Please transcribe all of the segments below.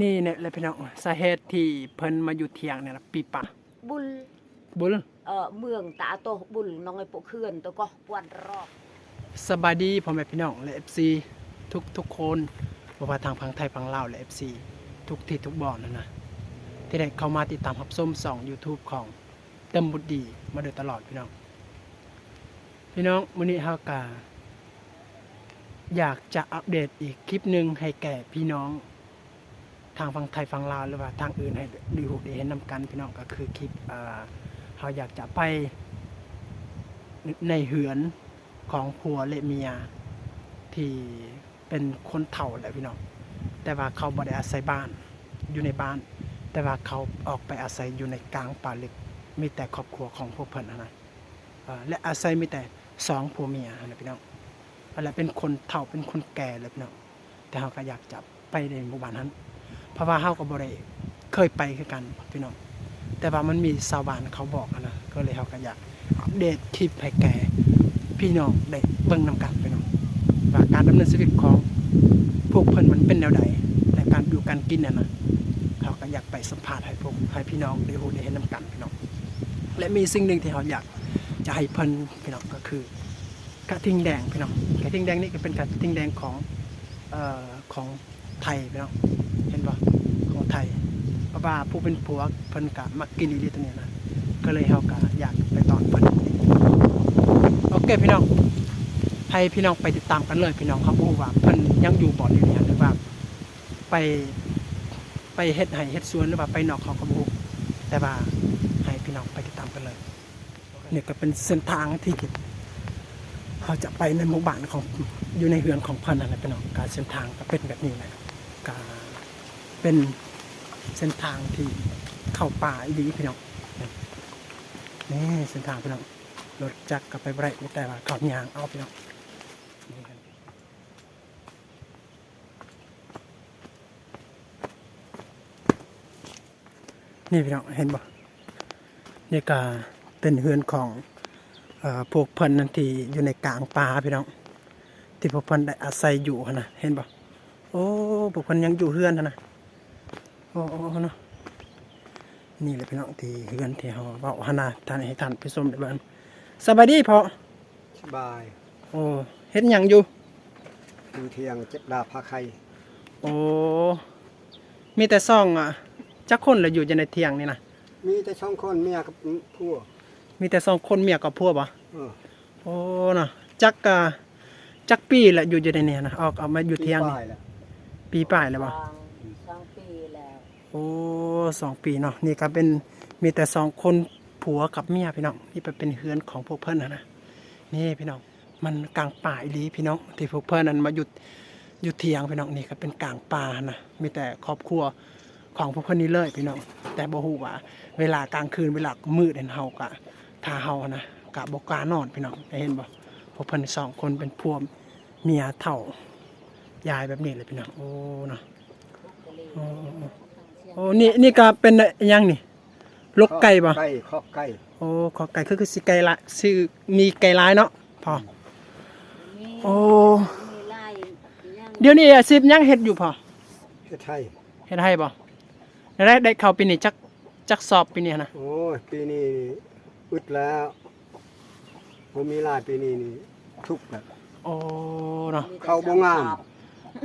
ນີ້ແຫຼະພີ່ນ້ອງ ສາເຫດທີ່ເພິ່ນມາຢູ່ຖຽງນີ້ລະ ປີປາ ບຸນ ບຸນ ເອີ ເມືອງຕາໂຕະບຸນ ນ້ອງໄອ້ໂປະເຂື່ອນໂຕະກໍປວນຣອກ. ສະບາຍດີພໍ່ແມ່ພີ່ນ້ອງ ແລະ ເອັຟຊີ ທຸກໆຄົນ ບໍ່ວ່າທາງຝັ່ງໄທຝັ່ງລາວ ແລະ ເອັຟຊີ ທຸກທີ່ທຸກບ່ອນຫັ້ນນະ ທີ່ໄດ້ເຂົ້າມາຕິດຕາມຮັບຊົມຊ່ອງ YouTube ຂອງເຕີມບຸດດີມາໂດຍຕະຫຼອດພີ່ນ້ອງ. ພີ່ນ້ອງ ມື້ນີ້ເຮົາກະຢາກຈະອັບເດດອີກຄລິບໜຶ່ງໃຫ້ແກ່ພີ່ນ້ອງ ທາງຝັ່ງໄທຝັ່ງລາວ ຫຼືວ່າທາງອື່ນໃຫ້ໄດ້ຮູ້ໄດ້ເຫັນນຳກັນພີ່ນ້ອງ ກໍຄືຄລິບ ເອີ ເຮົາຢາກຈະໄປໃນເຮືອນຂອງຜົວ ແລະ ເມຍທີ່ເປັນຄົນເຖົ້າແຫຼະພີ່ນ້ອງ ແຕ່ວ່າເຂົາບໍ່ໄດ້ອາໄສບ້ານ ຢູ່ໃນບ້ານ ແຕ່ວ່າເຂົາອອກໄປອາໄສຢູ່ໃນກາງປ່າເລິກ ມີແຕ່ຄອບຄົວຂອງພວກເພິ່ນຫັ້ນນະ ເອີ ແລະ ອາໄສມີແຕ່ສອງຜົວເມຍຫັ້ນນະພີ່ນ້ອງ ແລະ ເປັນຄົນເຖົ້າເປັນຄົນແກ່ແຫຼະພີ່ນ້ອງ ແຕ່ເຮົາກໍຢາກຈະ ໄປໃນໝູ່ບ້ານຫັ້ນ ເພາະວ່າເຮົາກໍບໍ່ໄດ້ເຄີຍໄປຄືກັນພີ່ນ້ອງ ແຕ່ວ່າມັນມີຊາວບ້ານເຂົາບອກຫັ້ນນະ ກໍເລີຍເຮົາກໍຢາກອັບເດດຄລິບໃຫ້ແກ່ພີ່ນ້ອງໄດ້ເບິ່ງນຳກັນພີ່ນ້ອງ ວ່າການດຳເນີນຊີວິດຂອງພວກເພິ່ນມັນເປັນແນວໃດ ແລະ ການຢູ່ການກິນຫັ້ນນະ ເຮົາກໍຢາກໄປສຳພາດໃຫ້ພວກ ໃຫ້ພີ່ນ້ອງໄດ້ຮູ້ໄດ້ເຫັນນຳກັນພີ່ນ້ອງ ແລະ ມີສິ່ງໜຶ່ງທີ່ເຮົາຢາກຈະໃຫ້ເພິ່ນພີ່ນ້ອງ ກໍຄື ກະທິ່ງແດງພີ່ນ້ອງ ກະທິ່ງແດງນີ້ກໍເປັນກະທິ່ງແດງຂອງ ເອີ ຂອງໄທພີ່ນ້ອງ ເຫັນບໍ່ ຂອງໄທ ເພາະວ່າຜູ້ເປັນຜົວເພິ່ນກະມັກກິນອີ່ຫຼີໂຕນີ້ນະ ກໍເລີຍເຮົາກະຢາກໄປຕ້ອນເພິ່ນ. ໂອເຄພີ່ນ້ອງ ໃຫ້ພີ່ນ້ອງໄປຕິດຕາມກັນເລີຍພີ່ນ້ອງ ເຮົາບໍ່ຮູ້ວ່າເພິ່ນຍັງຢູ່ບໍ່ດຽວນີ້ ຫຼືວ່າໄປ ໄປເຮັດໄຮ່ເຮັດສວນ ຫຼືວ່າໄປນອກ ເຮົາກໍບໍ່ຮູ້ ແຕ່ວ່າໃຫ້ພີ່ນ້ອງໄປຕິດຕາມກັນເລີຍ. ນີ້ກໍເປັນເສັ້ນທາງທີ່ເຮົາຈະໄປໃນໝູ່ບ້ານຂອງ ຢູ່ໃນເຮືອນຂອງເພິ່ນນັ້ນແຫຼະພີ່ນ້ອງ ກະເສັ້ນທາງກໍເປັນແບບນີ້ແຫຼະ ກະເປັນເສັ້ນທາງທີ່ເຂົ້າປ່າອີ່ຫຼີພີ່ນ້ອງ ນີ້ເສັ້ນທາງພີ່ນ້ອງ ລົດຈັກກໍໄປບໍ່ໄດ້ ມີແຕ່ວ່າເຂົາຍ່າງເອົາພີ່ນ້ອງ. ນີ້ພີ່ນ້ອງເຫັນບໍ່ ນີ້ກະເປັນເຮືອນຂອງ ເອີ ພວກເພິ່ນນັ້ນທີ່ຢູ່ໃນກາງປ່າພີ່ນ້ອງ ທີ່ພວກເພິ່ນໄດ້ອາໄສຢູ່ຫັ້ນນະ ເຫັນບໍ່ ໂອ້ ພວກເພິ່ນຍັງຢູ່ເຮືອນຫັ້ນນະ ໂອ້ ໂອ້ ໂອ້ ເນາະ ນີ້ແຫຼະພີ່ນ້ອງ ທີ່ເຮືອນທີ່ເຮົາເວົ້າຫັ້ນນະ ທ່ານ ໃຫ້ທ່ານຜູ້ຊົມໄດ້ເບິ່ງ. ສະບາຍດີພໍ່. ສະບາຍ. ໂອ້ ເຮັດຫຍັງຢູ່? ຢູ່ຖຽງເກັບລາພາໄຂ່. ໂອ້ ມີແຕ່ສອງ ອະ ຈັກຄົນລະຢູ່ໃນຖຽງນີ້ນະ? ມີແຕ່ສອງຄົນ ເມຍກັບຜົວ. ມີແຕ່ສອງຄົນ ເມຍກັບຜົວບໍ? ເອີ. ໂອ້ ເນາະ ຈັກ ອາ ຈັກປີລະຢູ່ ຢູ່ໃນນີ້ນະ? ອອກ ອອກມາຢູ່ຖຽງນີ້ ປີປາຍແລ້ວ. ປີປາຍແລ້ວບໍ? ສອງ ສອງປີແລ້ວ. ໂອ້ ສອງປີເນາະ. ນີ້ກໍເປັນ ມີແຕ່ສອງຄົນ ຜົວກັບເມຍພີ່ນ້ອງ. ນີ້ເປັນເຮືອນຂອງພວກເພິ່ນຫັ້ນນະ. ນີ້ພີ່ນ້ອງ ມັນກາງປ່າອີ່ຫຼີພີ່ນ້ອງ ທີ່ພວກເພິ່ນນັ້ນມາຢູ່ ຢູ່ຖຽງພີ່ນ້ອງ. ນີ້ກໍເປັນກາງປ່າຫັ້ນນະ ມີແຕ່ຄອບຄົວຂອງພວກເພິ່ນນີ້ເລີຍພີ່ນ້ອງ. ແຕ່ບໍ່ຮູ້ວ່າເວລາກາງຄືນ ເວລາມືດຫັ້ນ ເຮົາກະ ຖ້າເຮົາຫັ້ນນະ ກະບໍ່ກ້ານອນພີ່ນ້ອງ. ເຫັນບໍ່ ພວກເພິ່ນສອງຄົນເປັນຜົວເມຍເຖົ້າຍາຍແບບນີ້ແຫຼະພີ່ນ້ອງ. ໂອ້ ເນາະ ໂອ້ ໂອ້ ນີ້ ນີ້ກໍເປັນອີ່ຫຍັງນີ້? ລົກໄກ່ບໍ່? ຄອກໄກ່ ຄອກໄກ່. ໂອ້ ຄອກໄກ່ ຄື ຄືຊິໄກ່ລະ ຊິມີໄກ່ຫຼາຍເນາະພໍ່. ອືມ ໂອ້ ມີຫຼາຍຢ່າງ. ດຽວນີ້ອາຊີບຫຍັງເຮັດຢູ່ພໍ່? ເຮັດໄຮ່. ເຮັດໄຮ່ບໍ່? ໄດ້ ໄດ້ເຂົ້າປີນີ້ຈັກ ຈັກສອບປີນີ້ຫັ້ນນະ? ໂອ້ຍ ປີນີ້ອຶດແລ້ວ ບໍ່ມີຫຼາຍ ປີນີ້ນີ້ທຸກແລ້ວ. ໂອ້ ເນາະ ເຂົ້າບໍ່ງາມ.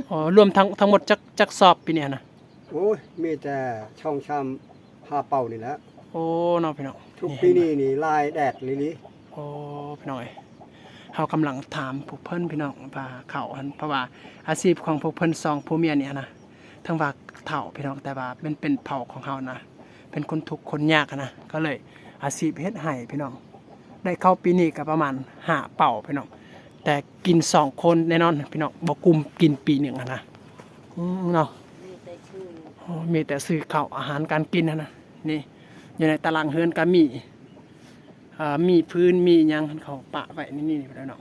ໂອ້ ລວມທັງ ທັງໝົດຈັກ ຈັກສອບປີນີ້ຫັ້ນນະ? ໂອ້ຍ ມີແຕ່ສອງສາມຫ້າເປົານີ້ແຫຼະ. ໂອ້ ເນາະພີ່ນ້ອງ ທຸກປີນີ້ນີ້ຫຼາຍແດດອີ່ຫຼີ. ໂອ້ ພີ່ນ້ອງເອີຍ ເຮົາກຳລັງຖາມພວກເພິ່ນພີ່ນ້ອງວ່າເຂົາຫັ້ນ ເພາະວ່າອາຊີບຂອງພວກເພິ່ນສອງຜົວເມຍນີ້ຫັ້ນນະ ເຖິງວ່າເຖົ້າພີ່ນ້ອງ ແຕ່ວ່າມັນເປັນເຜົ່າຂອງເຮົານະ ເປັນຄົນທຸກຄົນຍາກຫັ້ນນະ ກໍເລີຍອາຊີບເຮັດໄຮ່ພີ່ນ້ອງ. ໄດ້ເຂົ້າປີນີ້ກໍປະມານຫ້າເປົາພີ່ນ້ອງ ແຕ່ກິນສອງຄົນແນ່ນອນພີ່ນ້ອງ ບໍ່ກຸ້ມກິນປີໜຶ່ງຫັ້ນນະ. ອືມ ເນາະ ມີແຕ່ຊື້ ໂອ້ ມີແຕ່ຊື້ເຂົ້າອາຫານການກິນຫັ້ນນະ. ນີ້ ຢູ່ໃນຕາລ່າງເຮືອນກໍມີ ເອີ ມີຟືນ ມີຫຍັງ ເຂົາປະໄວ້ໃນນີ້ພຸ້ນແຫຼະເນາະ.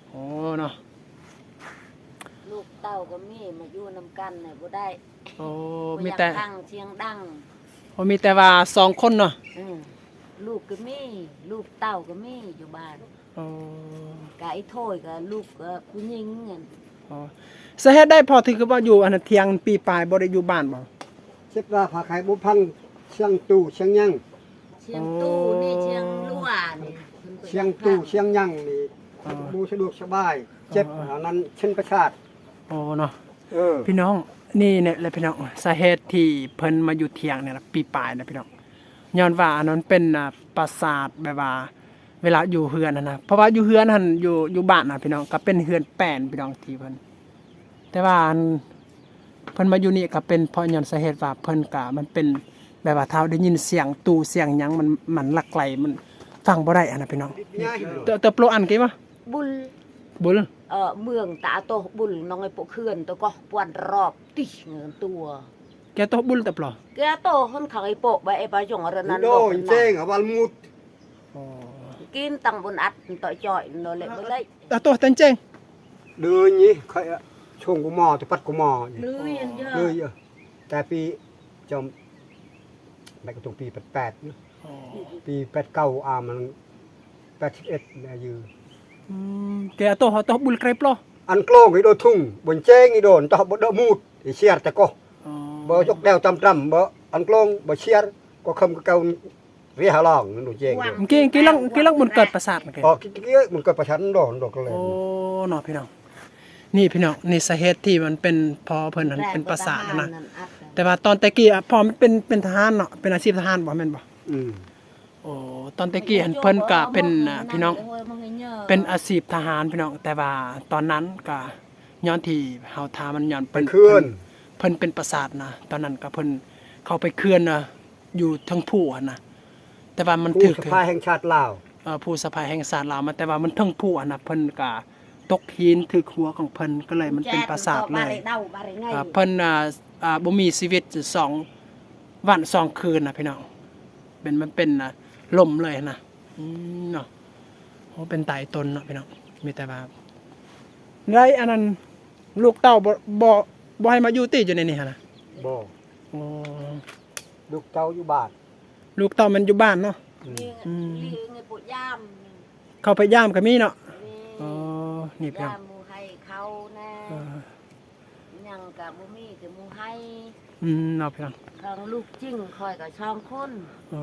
ໂອ້ ເນາະ ລູກເຕົ້າກໍມີ ມາຢູ່ນຳກັນນະບໍ່ໄດ້. ໂອ້ ບໍ່ ມີແຕ່ ຢາກຟັງສຽງດັງ. ໂອ້ ມີແຕ່ວ່າສອງຄົນເນາະ. ອືມ ລູກກໍມີ ລູກເຕົ້າກໍມີຢູ່ບ້ານ. ໂອ້ ກະອີໂຖຍກະລູກ ເອີ ຜູ້ຍິງຫັ້ນ. ສາເຫດໃດພໍ່ ທີ່ຄືວ່າຢູ່ອັນນະ ທຽງປີປາຍ ບໍ່ໄດ້ຢູ່ບ້ານບໍ່? ເຈັບວ່າພາໃຄບໍ່ພັງ ຊຽງຕູ້ ຊຽງຫຍັງ ຊຽງຕູ້ນີ້ ອໍ ຊຽງຫຼວນ ຊຽງຕູ້ ຊຽງຫຍັງນີ້ ອໍ ບໍ່ສະດວກສະບາຍ ເຈັບ ອໍ ອັນນັ້ນເສັ້ນປະສາດ. ອໍ ເນາະ ເອີ ພີ່ນ້ອງ ນີ້ແຫຼະພີ່ນ້ອງ ສາເຫດທີ່ເພິ່ນມາຢູ່ທຽງນີ້ລະ ປີປາຍນະພີ່ນ້ອງ ຍ້ອນວ່າອັນນັ້ນເປັນ ອ່າ ປະສາດ ແບບວ່າ ເວລາຢູ່ເຮືອນຫັ້ນນະ ເພາະວ່າຢູ່ເຮືອນຫັ້ນ ຢູ່ ຢູ່ບ້ານນະພີ່ນ້ອງ ກໍເປັນເຮືອນແປ້ນພີ່ນ້ອງ ທີ່ເພິ່ນ ແຕ່ວ່າອັນ ເພິ່ນມາຢູ່ນີ້ກໍເປັນເພາະຍ້ອນສາເຫດວ່າເພິ່ນກະ ມັນເປັນແບບວ່າ ຖ້າໄດ້ຍິນສຽງຕູ້ສຽງຫຍັງ ມັນ ມັນລັກໄຫຼ ມັນຟັງບໍ່ໄດ້ຫັ້ນນະພີ່ນ້ອງ. ເຕີ ເຕີໂປລະອັນເກມະ ບຸນ ບຸນ ເອີ ເມືອງຕາໂຕບຸນ ນ້ອງໄອ້ໂປເຂື່ອນ ຕະກໍປວນຮອບຕິເງິນຕົວ ແກໂຕບຸນຕະໂປລະ ແກໂຕ ເຮືອນຂ້າງໄອ້ໂປ ບາເອບາຢອງ ອະຣະນັນ ໂດນເຈງ ອາວັນມຸດ ອໍ ກິນຕັງບຸນອັດ ໂຕຈ່ອຍ ໂນເລ ບໍ່ໄດ້ ອາໂຕຕັນເຈງ ເດີນີ້ ຂ້ອຍ ອະ ຊົງກຸມໍ ຕະປັດກຸມໍ ເລີຍ ເລີຍ ເອີ ແຕ່ປີ ຈອມ ແບກກະຕົງປີແປດແປດ ອໍ ປີແປດເກົ້າ ອາ ມັນແປດສິບເອັດ ອາຍຸ ອືມ ແກໂຕ ໂຕບຸນໄກໂປລະ ອັນໂກງອີໂດທຸງ ບົນເຈງອີໂດນ ໂຕບໍ່ເດາະມູດ ອີເຊຍຕະກໍ ອໍ ບໍ່ຍົກແດວຕຳຕຳ ບໍ່ອັນໂກງ ບໍ່ເຊຍ ກໍຄຳກະເກົ່າ ເວຫາລອງ ໂດນເຈງ ເມື່ອກີ້ ກີ້ຫຼັງ ກີ້ຫຼັງບຸນເກີດປາສາດ ເມື່ອກີ້ ອໍ ກີ້ບຸນເກີດປາສາດ ໂດນ ໂດນກໍເລີຍ ໂອ້ ເນາະ ພີ່ນ້ອງ ນີ້ພີ່ນ້ອງ ນີ້ສາເຫດທີ່ມັນເປັນ ພໍ່ເພິ່ນຫັ້ນເປັນປາສາດຫັ້ນນະ ແຕ່ວ່າຕອນແຕ່ກີ້ ອະ ພໍ່ມັນເປັນ ເປັນທະຫານເນາະ ເປັນອາຊີບທະຫານບໍ່ ແມ່ນບໍ່? ອືມ ໂອ້ ຕອນແຕ່ກີ້ຫັ້ນເພິ່ນກະເປັນ ອາ ພີ່ນ້ອງ ເປັນອາຊີບທະຫານພີ່ນ້ອງ ແຕ່ວ່າຕອນນັ້ນກະຍ້ອນທີ່ເຮົາຖາມມັນ ຍ້ອນເພິ່ນ ເພິ່ນ ເພິ່ນເປັນປາສາດນະ ຕອນນັ້ນກະເພິ່ນເຂົ້າໄປເຂື່ອນນະ ຢູ່ເທິງພູຫັ້ນນະ ແຕ່ວ່າມັນຖືກ ຜູ້ສະພາຍແຫ່ງຊາດລາວ ເອີ ຜູ້ສະພາຍແຫ່ງຊາດລາວມາ ແຕ່ວ່າມັນເທິງພູຫັ້ນນະ ເພິ່ນກະຕົກຫີນຖືກຫົວຂອງເພິ່ນ ກໍເລີຍມັນເປັນປາສາດເລີຍ ເອີ ເພິ່ນ ອາ ອາ ບໍ່ມີຊີວິດສອງວັນສອງຄືນນະພີ່ນ້ອງ ເປັນ ມັນເປັນ ອາ ລົມເລີຍຫັ້ນນະ ອືມ ເນາະ ໂອ້ ເປັນຕາຍຕົນເນາະພີ່ນ້ອງ ມີແຕ່ວ່າ ໄດ້ອັນນັ້ນ ລູກເຕົ້າບໍ່ ບໍ່ ບໍ່ໃຫ້ມາຢູ່ຕິ ຢູ່ໃນນີ້ຫັ້ນນະ? ບໍ່ ໂອ້ ລູກເຕົ້າຢູ່ບ້ານ ລູກເຕົ້າມັນຢູ່ບ້ານເນາະ ອືມ ອືມ ເຂົ້າໄປຢາມກໍມີເນາະ ໂອ້ ນີ້ພີ່ນ້ອງ ຢາມໝູ່ໄຮ່ເຂົາແນ່ ເອີ ຫຍັງກະບໍ່ມີແຕ່ໝູ່ໄຮ່ ອືມ ເນາະພີ່ນ້ອງ ທາງລູກຈິງຂ້ອຍກະສອງຄົນ ເອີ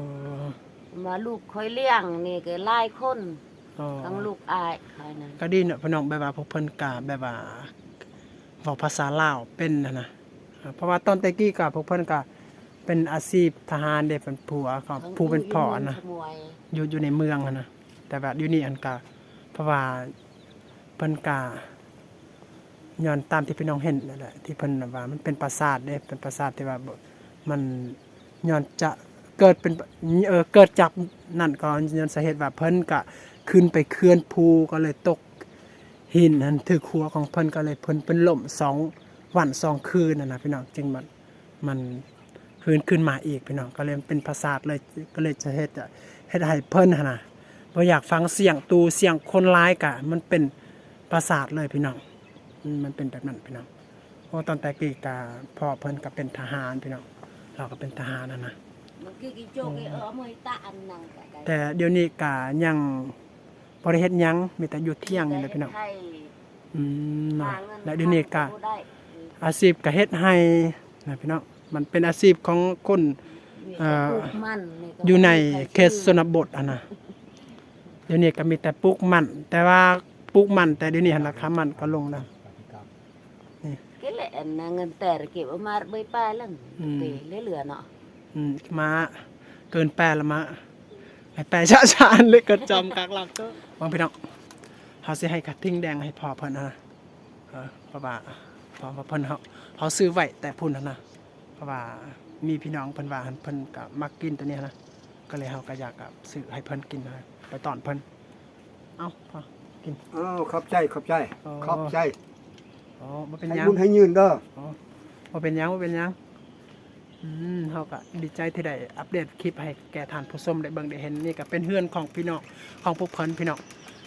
ມາລູກຂ້ອຍລ້ຽງນີ້ກະຫຼາຍຄົນ ເອີ ທາງລູກອ້າຍຂ້ອຍນັ້ນ ກະດີເນາະພີ່ນ້ອງ ແບບວ່າພວກເພິ່ນກະແບບວ່າເວົ້າພາສາລາວເປັນຫັ້ນນະ ເພາະວ່າຕອນແຕ່ກີ້ກະພວກເພິ່ນກະເປັນອາຊີບທະຫານເດ້ ເປັນຜູ້ ຜູ້ເປັນພໍ່ຫັ້ນນະ ຢູ່ ຢູ່ໃນເມືອງຫັ້ນນະ ແຕ່ວ່າດຽວນີ້ຫັ້ນກະ ເພາະວ່າເພິ່ນກະ ຍ້ອນຕາມທີ່ພີ່ນ້ອງເຫັນນັ້ນແຫຼະ ທີ່ເພິ່ນວ່າມັນເປັນປາສາດເດ້ ເປັນປາສາດທີ່ວ່າ ມັນຍ້ອນຈະເກີດເປັນ ເອີ ເກີດຈາກນັ້ນກໍຍ້ອນສາເຫດວ່າເພິ່ນກະຂຶ້ນໄປເຂື່ອນພູ ກໍເລີຍຕົກຫີນຫັ້ນຖືກຫົວຂອງເພິ່ນ ກໍເລີຍເພິ່ນເປັນລົມສອງວັນສອງຄືນຫັ້ນນະພີ່ນ້ອງ ຈຶ່ງມາ ມັນຟື້ນຄືນມາອີກພີ່ນ້ອງ ກໍເລີຍເປັນປາສາດເລີຍ ກໍເລີຍຈະເຮັດ ເຮັດໃຫ້ເພິ່ນຫັ້ນນະ ບໍ່ຢາກຟັງສຽງຕູ້ສຽງຄົນຫຼາຍ ກະມັນເປັນປາສາດເລີຍພີ່ນ້ອງ ອືມ ມັນເປັນແບບນັ້ນພີ່ນ້ອງ ໂອ້ ຕອນແຕ່ກີ້ກະ ພໍ່ເພິ່ນກະເປັນທະຫານພີ່ນ້ອງ ລາວກະເປັນທະຫານຫັ້ນນະ ແຕ່ດຽວນີ້ກະຍັງ ບໍ່ໄດ້ເຮັດຫຍັງ ມີແຕ່ຢູ່ທຽງນີ້ແຫຼະພີ່ນ້ອງ ອືມ ເນາະ ແລະດຽວນີ້ກະອາຊີບກະເຮັດໄຮ່ນະພີ່ນ້ອງ ມັນເປັນອາຊີບຂອງຄົນ ເອີ ຢູ່ໃນເຂດຊົນນະບົດຫັ້ນນະ ດຽວນີ້ກະມີແຕ່ປູກມັນ ແຕ່ວ່າປູກມັນ ແຕ່ດຽວນີ້ຫັ້ນລາຄາມັນກະລົງແລ້ວ ນີ້ ເກັບແລ້ວ ອັນເງິນແຕ່ເກັບເອົາມາເບີຍປາຍແລ້ວ ອືມ ເກເຫຼືອເນາະ ອືມ ມາເກີນແປລະມາ ແປຊ້າໆ ເລີຍເກີດຈອມກາກຫຼັກເດີ ເບິ່ງພີ່ນ້ອງ ເຮົາຊິໃຫ້ກະທິ່ງແດງໃຫ້ພໍ່ເພິ່ນຫັ້ນນະ ເອີ ເພາະວ່າ ເພາະວ່າເພິ່ນ ເຮົາ ເຮົາຊື້ໄວ້ແຕ່ພຸ້ນຫັ້ນນະ ເພາະວ່າມີພີ່ນ້ອງເພິ່ນວ່າ ເພິ່ນກະມັກກິນໂຕນີ້ຫັ້ນນະ ກໍເລີຍເຮົາກະຢາກ ອາ ຊື້ໃຫ້ເພິ່ນກິນຫັ້ນນະ ໄປຕ້ອນເພິ່ນ ເອົາ ພໍ່ ກິນ ເອົາ ຂອບໃຈ ຂອບໃຈ ໂອ້ ຂອບໃຈ ໂອ້ ບໍ່ເປັນຫຍັງ ໃຫ້ບຸນໃຫ້ຍືນເດີ ໂອ້ ບໍ່ເປັນຫຍັງ ບໍ່ເປັນຫຍັງ ອືມ ເຮົາກະດີໃຈທີ່ໄດ້ອັບເດດຄລິບໃຫ້ແກ່ທ່ານຜູ້ຊົມໄດ້ເບິ່ງໄດ້ເຫັນ ນີ້ກະເປັນເຮືອນຂອງພີ່ນ້ອງຂອງພວກເພິ່ນພີ່ນ້ອງ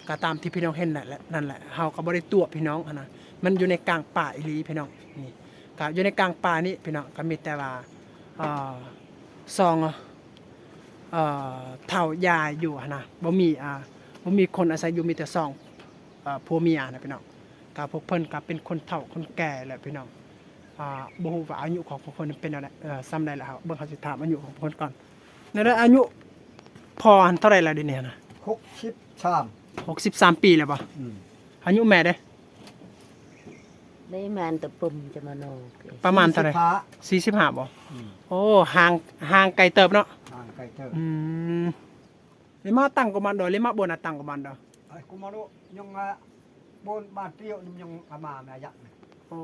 ກະຕາມທີ່ພີ່ນ້ອງເຫັນນັ້ນແຫຼະ ນັ້ນແຫຼະ ເຮົາກະບໍ່ໄດ້ຕົວະພີ່ນ້ອງຫັ້ນນະ ມັນຢູ່ໃນກາງປ່າອີ່ຫຼີພີ່ນ້ອງ ນີ້ ກະຢູ່ໃນກາງປ່ານີ້ພີ່ນ້ອງ ກະມີແຕ່ວ່າ ເອີ ສອງ ເອີ ເຖົ້າຍ່າຢູ່ຫັ້ນນະ ບໍ່ມີ ອາ ບໍ່ມີຄົນອາໄສຢູ່ ມີແຕ່ສອງ ເອີ ຜົວເມຍນະພີ່ນ້ອງ ກໍພວກເພິ່ນກໍເປັນຄົນເຖົ້າຄົນແກ່ແຫຼະພີ່ນ້ອງ. ອ່າ ບໍ່ຮູ້ວ່າອາຍຸຂອງພວກເພິ່ນເປັນແນວໃດ ເອີ ສ່ຳໃດລະ. ເຮົາເບິ່ງ ເຮົາຊິຖາມອາຍຸຂອງເພິ່ນກ່ອນ. ແນວໃດ ອາຍຸພໍ່ຫັ້ນເທົ່າໃດລະດຽວນີ້ຫັ້ນນະ? ຫົກສິບສາມ ຫົກສິບສາມປີແລ້ວບໍ່? ອືມ. ອາຍຸແມ່ເດ້? ໄດ້ມານຕະປຶມຈະມານອກ ປະມານເທົ່າໃດ? ສີ່ສິບຫ້າ ສີ່ສິບຫ້າບໍ່? ອືມ. ໂອ້ ຫ່າງ ຫ່າງໄກເຕີບເນາະ. ຫ່າງໄກເຕີບ. ອືມ. ເລມາຕັ້ງກອມານໂດ ເລມາໂບນາຕັ້ງກອມານໂດ. ໄອ້ກຸມາໂດ ຍອງງາໂບນບາດຕຽວ ຍອງກະມາແມ່ຍັກ. ໂອ້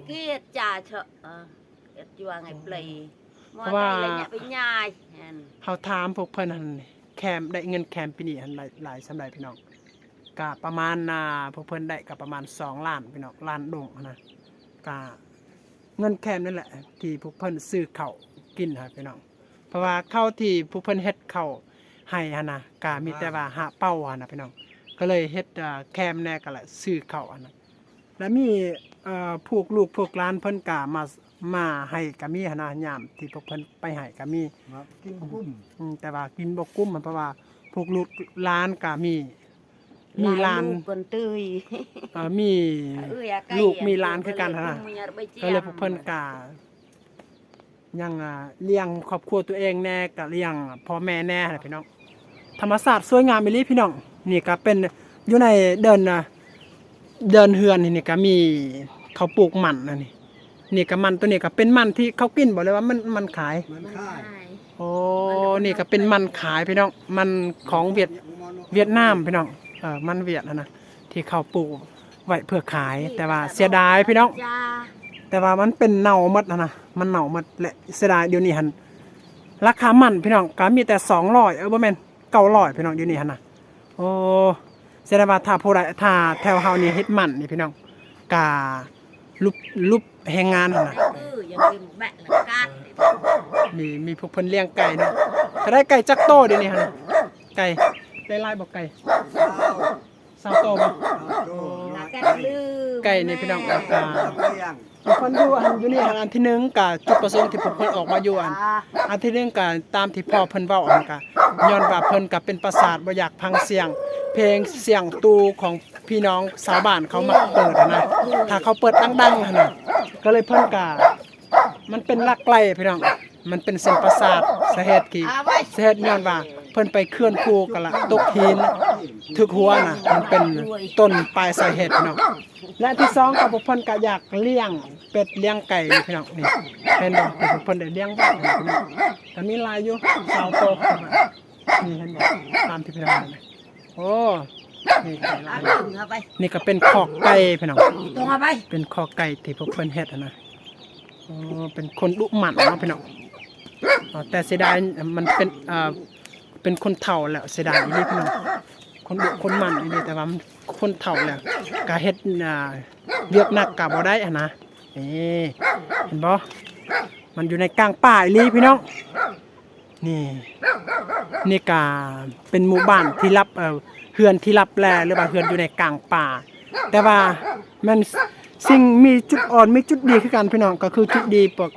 ກຽດຈາເຊາະ ເອີ ກຽດຈວງໄອ້ເປລຍ ເພາະວ່າ ເຮົາຖາມພວກເພິ່ນຫັ້ນ ແຄມ ໄດ້ເງິນແຄມປີນີ້ຫັ້ນຫຼາຍ ຫຼາຍສ່ຳໃດພີ່ນ້ອງ? ກະປະມານ ອ່າ ພວກເພິ່ນໄດ້ກະປະມານສອງລ້ານພີ່ນ້ອງ ລ້ານດົງຫັ້ນນະ. ກະເງິນແຄມນັ້ນແຫຼະ ທີ່ພວກເພິ່ນຊື້ເຂົ້າກິນຫັ້ນພີ່ນ້ອງ. ເພາະວ່າເຂົ້າທີ່ພວກເພິ່ນເຮັດເຂົ້າໃຫ້ຫັ້ນນະ ກະມີແຕ່ວ່າຫ້າເປົາຫັ້ນນະພີ່ນ້ອງ. ກໍເລີຍເຮັດ ເອີ ແຄມແດ່ ກະລະຊື້ເຂົ້າຫັ້ນນະ. ລະມີ ເອີ ພວກລູກພວກຫຼານເພິ່ນກະມາ ມາໃຫ້ກະມີຫັ້ນນະ ຍາມທີ່ພວກເພິ່ນໄປໃຫ້ກະມີ. ມາກິນບໍ່ກຸ້ມ. ອືມ ແຕ່ວ່າກິນບໍ່ກຸ້ມ ເພາະວ່າພວກລູກຫຼານກະມີ ມີຫຼານ ເອີ ມີລູກມີຫຼານຄືກັນຫັ້ນນະ. ກໍເລີຍພວກເພິ່ນກະ ຍັງ ອ່າ ລ້ຽງຄອບຄົວຕົວເອງແດ່ ກະລ້ຽງພໍ່ແມ່ແດ່ຫັ້ນແຫຼະພີ່ນ້ອງ. ທຳມະຊາດສວຍງາມອີ່ຫຼີພີ່ນ້ອງ. ນີ້ກະເປັນຢູ່ໃນເດີ່ນ ອ່າ ເດີ່ນເຮືອນນີ້ ນີ້ກະມີເຂົາປູກມັນອັນນີ້. ນີ້ກະມັນ ໂຕນີ້ກະເປັນມັນທີ່ເຂົາກິນບໍ່ ຫຼືວ່າມັນ ມັນຂາຍ? ມັນຂາຍ. ໂອ້ ນີ້ກະເປັນມັນຂາຍພີ່ນ້ອງ ມັນຂອງຫວຽດ ຫວຽດນາມພີ່ນ້ອງ. ເອີ ມັນຫວຽດຫັ້ນນະ ທີ່ເຂົາປູກ ໄວ້ເພື່ອຂາຍ ແຕ່ວ່າເສຍດາຍພີ່ນ້ອງ. ແຕ່ວ່າມັນເປັນເນົ່າໝົດຫັ້ນນະ ມັນເນົ່າໝົດ ແລະ ເສຍດາຍ. ດຽວນີ້ຫັ້ນ ລາຄາມັນພີ່ນ້ອງ ກະມີແຕ່ສອງຮ້ອຍ ເອີ ບໍ່ແມ່ນ ເກົ້າຮ້ອຍພີ່ນ້ອງ ດຽວນີ້ຫັ້ນນະ. ໂອ້ ເສຍດາຍວ່າຖ້າຜູ້ໃດ ຖ້າແຖວເຮົານີ້ເຮັດມັນນີ້ພີ່ນ້ອງ ກະຫຼຸບ ຫຼຸບແຮງງານຫັ້ນນະ. ມີ ມີພວກເພິ່ນລ້ຽງໄກ່ເນາະ. ກະໄດ້ໄກ່ຈັກໂຕດຽວນີ້ຫັ້ນນະ? ໄກ່ ໄດ້ຫຼາຍບໍ່ໄກ່? ຊາວໂຕບໍ່? ຊາວໂຕ. ໂອ້ ໄກ່ນີ້ພີ່ນ້ອງ ອ່າ ເພິ່ນຢູ່ອັນ ຢູ່ນີ້ຫັ້ນ ອັນທີໜຶ່ງກະຈຸດປະສົງທີ່ພວກເພິ່ນອອກມາຢູ່ອັນ ອັນທີໜຶ່ງກະຕາມທີ່ພໍ່ເພິ່ນເວົ້າຫັ້ນ ກະຍ້ອນວ່າເພິ່ນກະເປັນປະສາດ ບໍ່ຢາກຟັງສຽງເພງ ສຽງຕູຂອງພີ່ນ້ອງຊາວບ້ານເຂົາມັກເປີດຫັ້ນນະ ຖ້າເຂົາເປີດດັງໆຫັ້ນນະ. ກະເລີຍເພິ່ນກະ ມັນເປັນຫຼັກໄຫຼພີ່ນ້ອງ ມັນເປັນເສັ້ນປະສາດ. ສາເຫດທີ່ ສາເຫດຍ້ອນວ່າເພິ່ນໄປເຂື່ອນພູກະລະຕົກຫີນ ຖືກຫົວນະ ມັນເປັນຕົ້ນປາຍສາເຫດພີ່ນ້ອງ. ແລະ ອັນທີສອງກະພວກເພິ່ນກະຢາກລ້ຽງເປັດລ້ຽງໄກ່ພີ່ນ້ອງ. ນີ້ເຫັນບໍ່ ທີ່ພວກເພິ່ນໄດ້ລ້ຽງໄວ້ພີ່ນ້ອງ ກະມີຫຼາຍຢູ່ ຊາວໂຕ. ນີ້ເຫັນບໍ່ ຕາມທີ່ພີ່ນ້ອງເຫັນ. ໂອ້ ນີ້ໄກ່ຫຼາຍ. ນີ້ກະເປັນຄອກໄກ່ພີ່ນ້ອງ ເປັນຄອກໄກ່ທີ່ພວກເພິ່ນເຮັດຫັ້ນນະ. ໂອ້ ເປັນຄົນດຸໝັ່ນເນາະພີ່ນ້ອງ. ເອີ ແຕ່ເສຍດາຍ ມັນເປັນ ເອີ ເປັນຄົນເຖົ້າແລ້ວ ເສຍດາຍອີ່ຫຼີພີ່ນ້ອງ. ຄົນດຸຄົນໝັ່ນອີ່ຫຼີ ແຕ່ວ່າມັນຄົນເຖົ້າແລ້ວ ກະເຮັດ ອ່າ ວຽກໜັກກະບໍ່ໄດ້ຫັ້ນນະ. ນີ້ ເຫັນບໍ່ ມັນຢູ່ໃນກາງປ່າອີ່ຫຼີພີ່ນ້ອງ. ນີ້ ນີ້ກະເປັນໝູ່ບ້ານທີ່ລັບ ເອີ ເຮືອນທີ່ລັບແລ ຫຼືວ່າເຮືອນຢູ່ໃນກາງປ່າ. ແຕ່ວ່າແມ່ນສິ່ງມີຈຸດອ່ອນ ມີຈຸດດີຄືກັນພີ່ນ້ອງ. ກະຄືຈຸດດີ ພວກ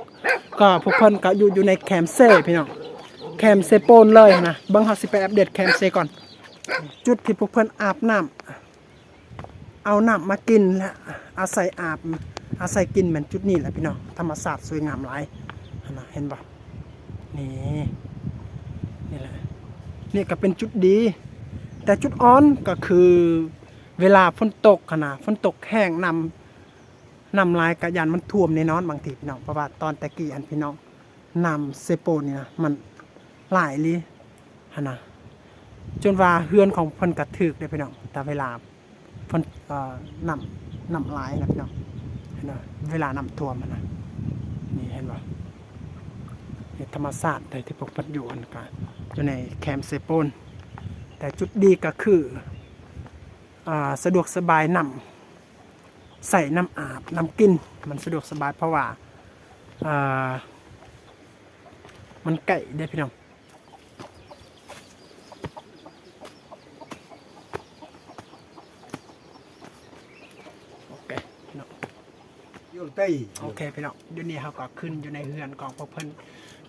ກະພວກເພິ່ນກະຢູ່ ຢູ່ໃນແຄມເຊພີ່ນ້ອງ ແຄມເຊໂປນເລີຍຫັ້ນນະ. ເບິ່ງ ເຮົາຊິໄປອັບເດດແຄມເຊກ່ອນ. ຈຸດທີ່ພວກເພິ່ນອາບນ້ຳ ເອົານ້ຳມາກິນ ແລະ ອາໄສອາບ ອາໄສກິນແມ່ນຈຸດນີ້ແຫຼະພີ່ນ້ອງ. ທຳມະຊາດສວຍງາມຫຼາຍຫັ້ນນະ ເຫັນບໍ່? ນີ້ ນີ້ແຫຼະ ນີ້ກະເປັນຈຸດດີ. ແຕ່ຈຸດອ່ອນກະຄືເວລາຝົນຕົກຫັ້ນນະ ຝົນຕົກແຫ້ງ ນ້ຳ ນ້ຳຫຼາຍກະຢ້ານມັນຖ້ວມແນ່ນອນບາງທີພີ່ນ້ອງ. ເພາະວ່າຕອນແຕ່ກີ້ຫັ້ນພີ່ນ້ອງ ນ້ຳເຊໂປນນີ້ນະ ມັນຫຼາຍອີ່ຫຼີຫັ້ນນະ ຈົນວ່າເຮືອນຂອງເພິ່ນກະຖືກເດ້ພີ່ນ້ອງ. ແຕ່ເວລາ ເພິ່ນ ເອີ ນ້ຳ ນ້ຳຫຼາຍນະພີ່ນ້ອງ ເຫັນບໍ່ ເວລານ້ຳຖ້ວມຫັ້ນນະ. ນີ້ເຫັນບໍ່ ເຮັດທຳມະຊາດໃດທີ່ພວກເພິ່ນຢູ່ຫັ້ນກະຢູ່ໃນແຄມເຊໂປນ. ແຕ່ຈຸດດີກະຄື ອ່າ ສະດວກສະບາຍ ນ້ຳໃຊ້ ນ້ຳອາບ ນ້ຳກິນ ມັນສະດວກສະບາຍ ເພາະວ່າ ອ່າ ມັນໃກ້ເດ້ພີ່ນ້ອງ. ໂອເຄພີ່ນ້ອງ ໂອເຄພີ່ນ້ອງ ດຽວນີ້ເຮົາກະຂຶ້ນຢູ່ໃນເຮືອນຂອງພວກເພິ່ນ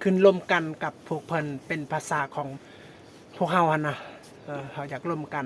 ຂຶ້ນລົມກັນກັບພວກເພິ່ນ ເປັນພາສາຂອງພວກເຮົາຫັ້ນນະ. ເອີ ເຮົາຢາກລົມກັນ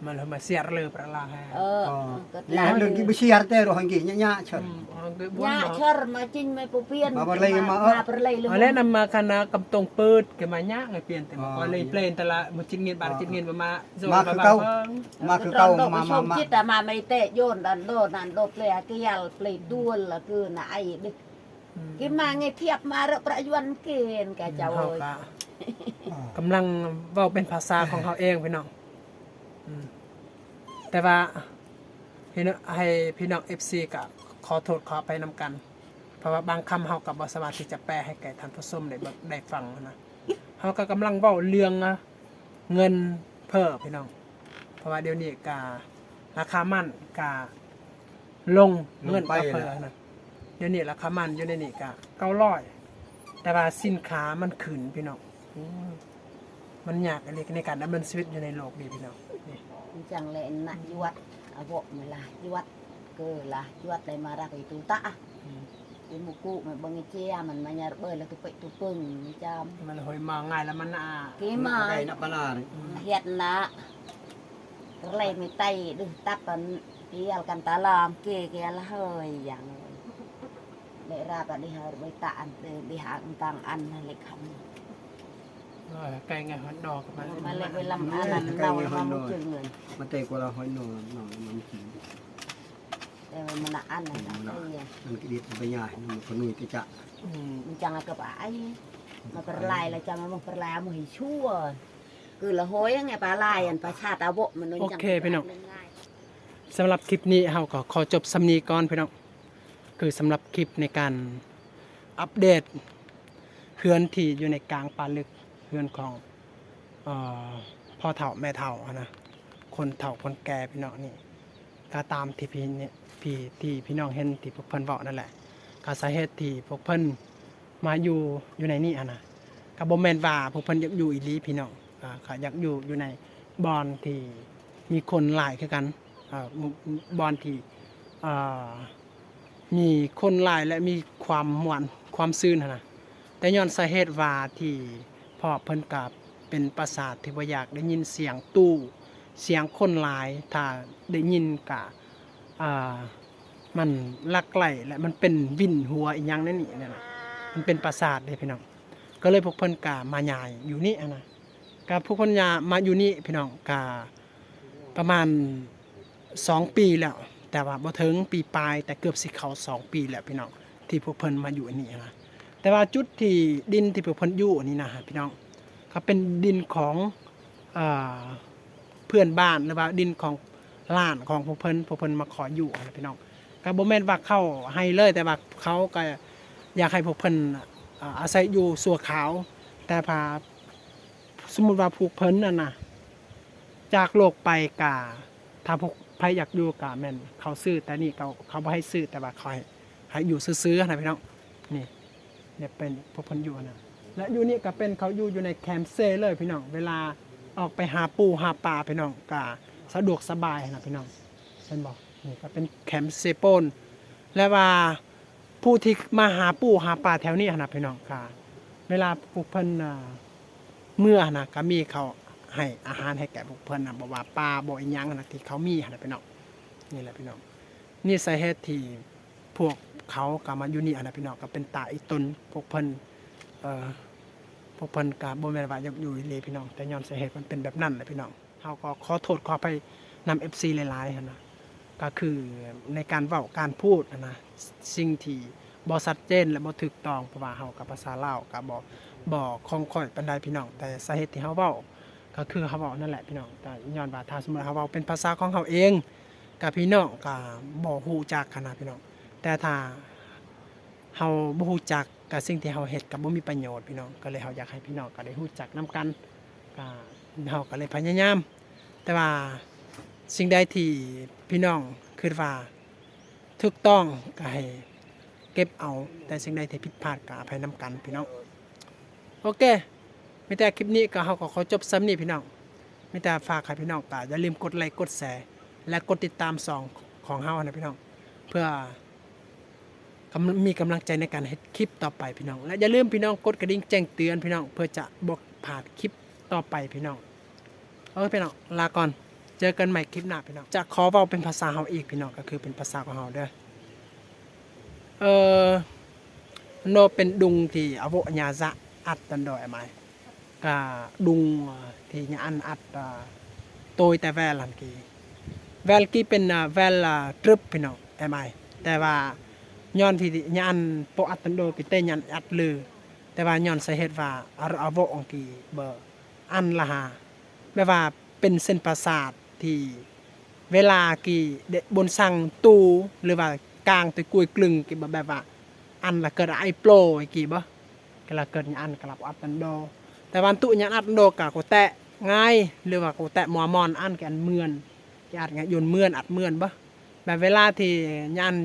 Malah masiar le perlahan. ເອີ ອໍ ແລ້ວເລື່ອງກິບໍ່ເຊຍແຕ່ໂຣຮິງກີຍະຍະເຊີ ຍະເຊີມາຈິງໄມປູປ່ຽນມາເປີເລີຍມາເອີ ມາເປີເລີຍ ແລ້ວນຳມາຄະນະກຳຕົງເປີດກະມາຍະໄງປ່ຽນແຕ່ມາເປີເລີຍເປນແຕ່ລະມື້ຈິດງຽນບາດຈິດງຽນມາມາຄືເກົ່າ ມາຄືເກົ່າມາມາມາຈິດມາໄມເຕະໂຍ ນດັນໂດນັນໂດເປລກຽລເປລດວນລະຄືນະໄອດິ ກິມາເງທຽບມາເຣປະຍວນເກນກະເຈົ້າເອີຍ ກຳລັງເວົ້າເປັນພາສາຂອງເຮົາເອງພີ່ນ້ອງ ແຕ່ວ່າໃຫ້ພີ່ນ້ອງເອັຟຊີກະຂໍໂທດຂໍອະໄພນຳກັນ ເພາະວ່າບາງຄຳເຮົາກະບໍ່ສາມາດທີ່ຈະແປໃຫ້ແກ່ທ່ານຜູ້ຊົມໄດ້ເບິ່ງໄດ້ຟັງຫັ້ນນະ ເຮົາກະກຳລັງເວົ້າເລື່ອງ ເງິນເຟີ້ພີ່ນ້ອງ ເພາະວ່າດຽວນີ້ກະລາຄາມັນກະລົງ ເງິນກະເຟີ້ນະ ດຽວນີ້ລາຄາມັນຢູ່ໃນນີ້ກະເກົ້າຮ້ອຍ ແຕ່ວ່າສິນຄ້າມັນຂຶ້ນພີ່ນ້ອງ ມັນຍາກອີ່ຫຼີໃນການດຳເນີນຊີວິດຢູ່ໃນໂລກນີ້ພີ່ນ້ອງ ນີ້ ຈັ່ງແລະນະຍວດອາໂວະມະລະຍວດເກີລະຍວດໄລມາຣັກອີຕູຕະ Ibu ku me bengi cia man manyar bơi la tupe tupeng macam. Mana hoi ma ngai la mana. Kima. Ngai na pala ni. Hiat na. Terlai me tai duh tapan kial kan talam ke ke la hoi yang. Lek rata di har bơi taan te di har entang an lek ham. Kai ngai hoi no kemana. Malek belam anan nau mau cungun. Mate ko la hoi no no mungkin. ແຕ່ວ່າມັນລະອັນນັ້ນລະ ມັນກະດິດໄປຍາຍ ມັນກະນຸຍໄປຈະ ມັນຈັ່ງກະບາຍ ມັນກະລາຍລະຈະມາເບິ່ງປະລາຍເອົາມາໃຫ້ຊົ່ວ ຄືລະໂຫຍແງປະລາຍອັນປະຊາຕາໂວະມັນ ໂອເຄພີ່ນ້ອງ ສຳລັບຄລິບນີ້ເຮົາກະຂໍຈົບສ່ຳນີ້ກ່ອນພີ່ນ້ອງ ຄືສຳລັບຄລິບໃນການອັບເດດເຮືອນທີ່ຢູ່ໃນກາງປ່າເລິກ ເຮືອນຂອງ ເອີ ພໍ່ເຖົ້າແມ່ເຖົ້າຫັ້ນນະ ຄົນເຖົ້າຄົນແກ່ພີ່ນ້ອງນີ້ ກະຕາມທີ່ພີ່ ພີ່ ທີ່ພີ່ນ້ອງເຫັນທີ່ພວກເພິ່ນເວົ້ານັ້ນແຫຼະ ກະສາເຫດທີ່ພວກເພິ່ນມາຢູ່ ຢູ່ໃນນີ້ຫັ້ນນະ ກະບໍ່ແມ່ນວ່າພວກເພິ່ນຢາກຢູ່ອີ່ຫຼີພີ່ນ້ອງ ກະຢາກຢູ່ ຢູ່ໃນບ່ອນທີ່ມີຄົນຫຼາຍຄືກັນ ບ່ອນທີ່ ເອີ ມີຄົນຫຼາຍ ແລະ ມີຄວາມມ່ວນຄວາມຊື່ນຫັ້ນນະ ແຕ່ຍ້ອນສາເຫດວ່າທີ່ ເພາະເພິ່ນກະເປັນປະສາດທີ່ບໍ່ຢາກໄດ້ຍິນສຽງຕູ້ ສຽງຄົນຫຼາຍ ຖ້າໄດ້ຍິນກະ ອ່າ ມັນລັກໄຫຼ ແລະ ມັນເປັນວິນຫົວອີ່ຫຍັງແນວນີ້ແຫຼະ ມັນເປັນປະສາດເດ້ພີ່ນ້ອງ ກະເລີຍພວກເພິ່ນກະມາຍ້າຍຢູ່ນີ້ຫັ້ນນະ ກະພວກເພິ່ນຍ້າຍມາຢູ່ນີ້ພີ່ນ້ອງ ກະປະມານສອງປີແລ້ວ ແຕ່ວ່າບໍ່ເຖິງປີປາຍ ແຕ່ເກືອບຊິເຂົ້າສອງປີແລ້ວພີ່ນ້ອງ ທີ່ພວກເພິ່ນມາຢູ່ອັນນີ້ຫັ້ນນະ ແຕ່ວ່າຈຸດທີ່ດິນທີ່ພວກເພິ່ນຢູ່ອັນນີ້ນະພີ່ນ້ອງ ກະເປັນດິນຂອງ ເອີ ເພື່ອນບ້ານ ຫຼືວ່າດິນຂອງຫຼານຂອງພວກເພິ່ນ ພວກເພິ່ນມາຂໍຢູ່ຫັ້ນນະພີ່ນ້ອງ ກະບໍ່ແມ່ນວ່າເຂົາໃຫ້ເລີຍ ແຕ່ວ່າເຂົາກະຢາກໃຫ້ພວກເພິ່ນ ອາ ອາໄສຢູ່ຊົ່ວຄາວ ແຕ່ຖ້າ ສົມມຸດວ່າພວກເພິ່ນຫັ້ນນະ ຈາກໂລກໄປກະ ຖ້າພວກໃຜຢາກຢູ່ກະແມ່ນເຂົາຊື້ ແຕ່ນີ້ເຂົາ ເຂົາບໍ່ໃຫ້ຊື້ ແຕ່ວ່າເຂົາໃຫ້ ໃຫ້ຢູ່ຊື່ໆຫັ້ນນະພີ່ນ້ອງ ນີ້ ນີ້ເປັນພວກເພິ່ນຢູ່ຫັ້ນນະ ແລະ ຢູ່ນີ້ກະເປັນເຂົາຢູ່ ຢູ່ໃນແຄມເຊເລີຍພີ່ນ້ອງ ເວລາອອກໄປຫາປູຫາປາພີ່ນ້ອງ ກະສະດວກສະບາຍຫັ້ນນະພີ່ນ້ອງ ເຫັນບໍ່ ນີ້ກະເປັນແຄມເຊໂປນ ແລະວ່າ ຜູ້ທີ່ມາຫາປູຫາປາແຖວນີ້ຫັ້ນນະພີ່ນ້ອງ ກະເວລາພວກເພິ່ນ ອ່າ ເມືອຫັ້ນນະ ກະມີເຂົາໃຫ້ອາຫານໃຫ້ແກ່ພວກເພິ່ນນະ ບໍ່ວ່າປາບໍ່ອີ່ຫຍັງຫັ້ນນະ ທີ່ເຂົາມີຫັ້ນນະພີ່ນ້ອງ ນີ້ແຫຼະພີ່ນ້ອງ ນີ້ສາເຫດທີ່ພວກເຂົາກະມາຢູ່ນີ້ຫັ້ນນະພີ່ນ້ອງ ກະເປັນຕາອີ່ຕົນ ພວກເພິ່ນ ເອີ ພວກເພິ່ນກະບໍ່ແມ່ນວ່າຢາກຢູ່ອີ່ຫຼີພີ່ນ້ອງ ແຕ່ຍ້ອນສາເຫດມັນເປັນແບບນັ້ນແຫຼະພີ່ນ້ອງ. ເຮົາກໍຂໍໂທດຂໍອະໄພນຳເອັຟຊີຫຼາຍໆຫັ້ນນະ ກະຄືໃນການເວົ້າການພູດຫັ້ນນະ ສິ່ງທີ່ບໍ່ຊັດເຈນ ແລະ ບໍ່ຖືກຕ້ອງ ເພາະວ່າເຮົາກັບພາສາລາວກະບໍ່ ບໍ່ຄ່ອງຄ່ອຍປານໃດພີ່ນ້ອງ ແຕ່ສາເຫດທີ່ເຮົາເວົ້າ ກະຄືເຮົາເວົ້ານັ້ນແຫຼະພີ່ນ້ອງ ກະຍ້ອນວ່າຖ້າສົມມຸດເຮົາເວົ້າເປັນພາສາຂອງເຮົາເອງ ກະພີ່ນ້ອງກະບໍ່ຮູ້ຈັກຫັ້ນນະພີ່ນ້ອງ ແຕ່ຖ້າເຮົາບໍ່ຮູ້ຈັກ ກະສິ່ງທີ່ເຮົາເຮັດກະບໍ່ມີປະໂຫຍດພີ່ນ້ອງ ກະເລີຍເຮົາຢາກໃຫ້ພີ່ນ້ອງກະໄດ້ຮູ້ຈັກນຳກັນ ກະເຮົາກະເລີຍພະຍາຍາມ ແຕ່ວ່າສິ່ງໃດທີ່ພີ່ນ້ອງຄິດວ່າຖືກຕ້ອງກະໃຫ້ເກັບເອົາ ແຕ່ສິ່ງໃດທີ່ຜິດພາດກະອະໄພນຳກັນພີ່ນ້ອງ ໂອເຄ ມີແຕ່ຄລິບນີ້ກະເຮົາກະຂໍຈົບສ່ຳນີ້ພີ່ນ້ອງ ມີແຕ່ຝາກໃຫ້ພີ່ນ້ອງກະຢ່າລືມກົດໄລກົດແຊ ແລະ ກົດຕິດຕາມຊ່ອງຂອງເຮົາຫັ້ນນະພີ່ນ້ອງ ເພື່ອ ກຳ ມີກຳລັງໃຈໃນການເຮັດຄລິບຕໍ່ໄປພີ່ນ້ອງ ແລະ ຢ່າລືມພີ່ນ້ອງກົດກະດິ່ງແຈ້ງເຕືອນພີ່ນ້ອງ ເພື່ອຈະບໍ່ພາດຄລິບຕໍ່ໄປພີ່ນ້ອງ ເອີ ພີ່ນ້ອງ ລາກ່ອນ ເຈີກັນໃໝ່ຄລິບໜ້າພີ່ນ້ອງ. ຈະຂໍເວົ້າເປັນພາສາເຮົາອີກພີ່ນ້ອງ ກໍຄືເປັນພາສາຂອງເຮົາເດີ. ເອີ ໂນເປັນດຸງທີ່ອະໂວຍາສະອັດຕັນໂດ ແອມໄອ ກະດຸງທີ່ຍາອັນອັດ ໂຕຍແຕ່ແວລຫັ້ນກີ້ ແວລກີ້ເປັນ ແວລຕຣຶບພີ່ນ້ອງ ແອມໄອ. ແຕ່ວ່າຍ້ອນທີ່ຍາອັນໂປະອັດຕັນໂດ ກິເຕຍາອັນອັດລື ແຕ່ວ່າຍ້ອນສາເຫດວ່າອະໂວອັງກີເບີ ອັນລະຫາ ແບບວ່າເປັນເສັ້ນປະສາດທີ່ເວລາກີເດບົນສັງຕູ ຫຼືວ່າກາງຕະກຸຍກຶງກີບ ແບບວ່າອັນລະເກີດອາຍໂປ ກີບ ກະລະເກີດຍາອັນກະລະອັດຕັນໂດ. ແຕ່ວ່າຕຸຍາອັດໂດກະກູແຕະງ່າຍ ຫຼືວ່າກູແຕະມົວມອນອັນກະອັນເໝືອນ ກະອັດງ່າຍຍົນເໝືອນ ອັດເໝືອນບໍ ແບບເວລາທີ່ຍາອັນ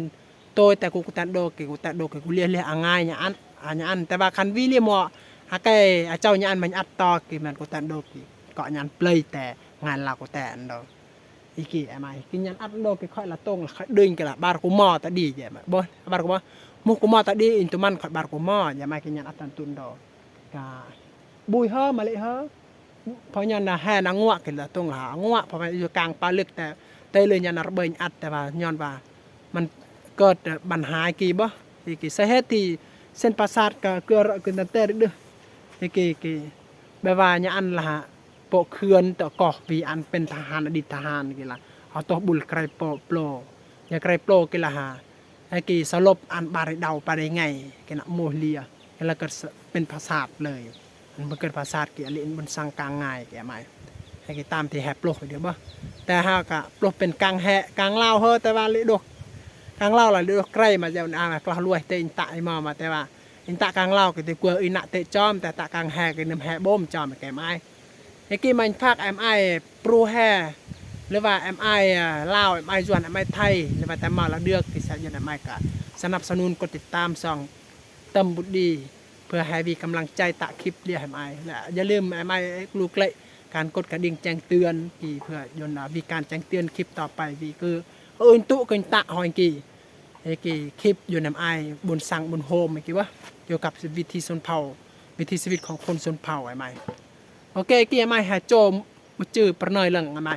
ໂຕຍແຕ່ກູ ກູແຕະໂດ ກີ ກູແຕະໂດ ກີ ກູເລຍ ເລຍອາງ່າຍຍາອັນ ອາຍາອັນ. ແຕ່ວ່າຄັນວີເລຍມົວ ຫາໄກອາເຈົ້າຍາອັນມັນອັດຕໍ່ ກີແມ່ນກູແຕະໂດ ກີເກາະຍາອັນເປລີຍ ແຕ່ງານລາວກູແຕະອັນໂດ ອີກ ແອມໄອ ກິຍາອັນອັດໂດ ກີຂ້ອຍລະຕົງ ລະຂ້ອຍດຶງ ກີລະບາຣກູມໍຕະດີ ແອມໄອ ບໍ ບາຣກູມໍ ມຸກກູມໍຕະດີ ອິນຕຸມັນຂ້ອຍບາຣກູມໍ ແອມໄອ ກິຍາອັນອັດຕັນຕຸນໂດ ກະບຸຍເຮີ ມາເລເຮີ ເພາະຍານແຮ່ນາງົວ ກິລະຕົງລະງົວ ເພາະວ່າຢູ່ກາງປ່າເລິກ ແຕ່ ແຕ່ເລີຍຍານລະເບີຍອັດ ແຕ່ວ່າຍ້ອນວ່າມັນເກີດບັນຫາກີບໍ ສາເຫດທີ່ເສັ້ນປະສາດກະເກືອເຣາະຂຶ້ນຕັ້ງແຕ່ດຶກ ກີ ກີ ແບບວ່າຍາອັນລະໂປະເຂືອນຕະກອກວີອັນເປັນທະຫານ ອະດີດທະຫານ ກີລະເອົາໂຕບຸນໄກໂປໂປ ຍາໄກໂປ ກີລະຫາ ໃຫ້ກີສະຫຼົບອັນບາດໄດ້ເດົາປາໄດ້ໄງ ກິນະໂມເລຍ ແລ້ວກໍເປັນປະສາດເລີຍ ມັນເກີດປະສາດ ກີອາລິອັນບຸນສັງກາງງ່າຍ ກີແອມໄອ ໃຫ້ກີຕາມທີ່ແຮ່ໂປເດີບໍ. ແຕ່ຫາກະໂປເປັນກາງແຮ່ກາງລາວເຮີ ແຕ່ວ່າລິດົກກາງລາວລະລິດົກໄກມາແລ້ວ ອາກະລວຍເຕະອິນຕະໄອມອມາ ແຕ່ວ່າອິນຕະກາງລາວກະຕິກົວອິນນະເຕະຈອມ ແຕ່ຕະກາງແຮ່ກະນຳແຮ່ບົມຈອມ ແກມອາຍ ເຮກີມັນພາກແອມອາຍ ປຣູແຮ່ ຫຼືວ່າແອມອາຍລາວ ແອມອາຍຍວນ ແອມອາຍໄທ ຫຼືວ່າແຕ່ມາລະເດືອກທີ່ສະຫຍັນ ແອມອາຍກະສະໜັບສະໜູນກົດຕິດຕາມຊ່ອງ ເຕີມບຸດດີ ເພື່ອໃຫ້ວີກຳລັງໃຈຕະຄລິບລຽວແອມອາຍ ແລະຢ່າລືມແອມອາຍລູກເລກ ການກົດກະດິ່ງແຈ້ງເຕືອນ ທີ່ເພື່ອຍົນວ່າວີການແຈ້ງເຕືອນຄລິບຕໍ່ໄປ ວີຄືອື່ນຕຸກຶນຕະຫອຍກີ ເຮກີຄລິບຢູ່ນຳອາຍບຸນສັງບຸນໂຮມ ເຮກີວ່າ ກ່ຽວກັບວິຖີຊົນເຜົ່າ ວິຖີຊີວິດຂອງຄົນຊົນເຜົ່າ ແອມອາຍ ໂອເຄ ກີແອມອາຍ ຫາໂຈມ ບໍ່ຈື່ປະເນີຍເລື່ອງອະໄນ